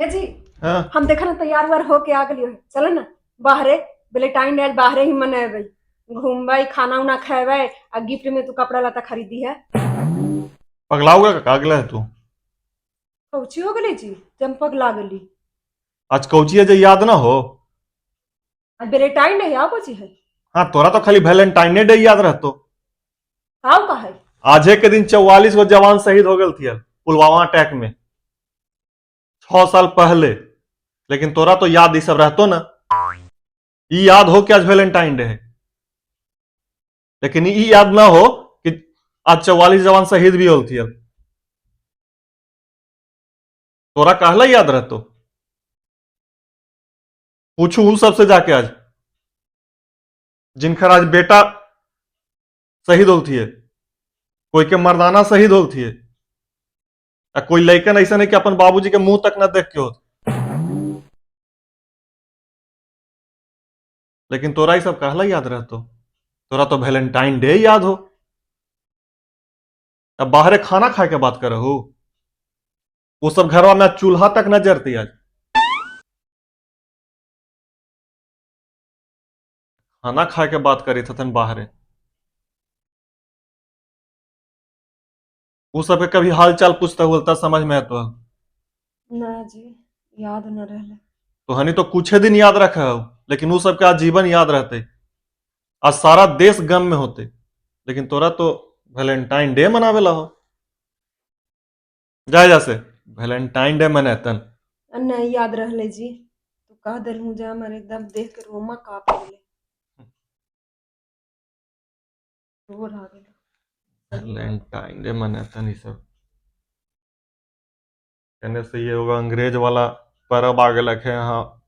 ए जी। हाँ। हम देखा ना तैयार उयार होके आ गेलियो। चलो ना बाहरे, वेलेंटाइन डे बाहरे ही मनेबै, घूमबै, खाना उना खेबै आ गिफ्ट में तू कपड़ा लत्ता खरीदी है। पगलाओगे का अगला है तू? कौची हो गेली जी जब पगला गेली? आज कौची है जे याद ना हो? आज वेलेंटाइन डे है, कौची है? हाँ, तोरा तो खाली वैलेंटाइन डे याद रहतो। आउ का है? आजे के दिन 44 गो जवान शहीद हो गए थी पुलवामा अटैक में 6 साल पहले, लेकिन तोरा तो याद ई सब रहतो ना। ई याद हो कि आज वैलेंटाइन डे है, लेकिन ई याद ना हो कि आज 44 जवान शहीद भी होल थी। तोरा कहला याद रहतो? पूछू उन सबसे जाके आज जिनकर आज बेटा शहीद होल थी, कोई के मर्दाना शहीद होल थी, आ कोई लड़कन ऐसा नहीं कि अपन बाबूजी के मुंह तक ना देख के होत। लेकिन तोरा ई सब कहला याद रहतो? तोरा तो वैलेंटाइन डे याद हो। अब बाहरे खाना खाए के बात कर हो, वो सब घरवा में चूल्हा तक न जरती। आज खाना खाए के बात करी थन बाहरे, वो सब के कभी हाल चाल पूछता हुआ समझ में आता? ना जी, याद न रहले। तो हनी तो कुछ दिन याद रखे हो, लेकिन वो सबके आज जीवन याद रहते। आज सारा देश गम में होते, लेकिन तोरा तो वैलेंटाइन डे मनावेला हो। जाए जा से वैलेंटाइन डे मनेतन। नहीं याद रहले जी, तू कह देलहूं जा, हमारे एकदम देख के रोमा कांप गेले, रोर आ गेल। वैलेंटाइन डे मनेतन ई सब कहने से ये होगा अंग्रेज वाला परब आ गेलक है यहाँ।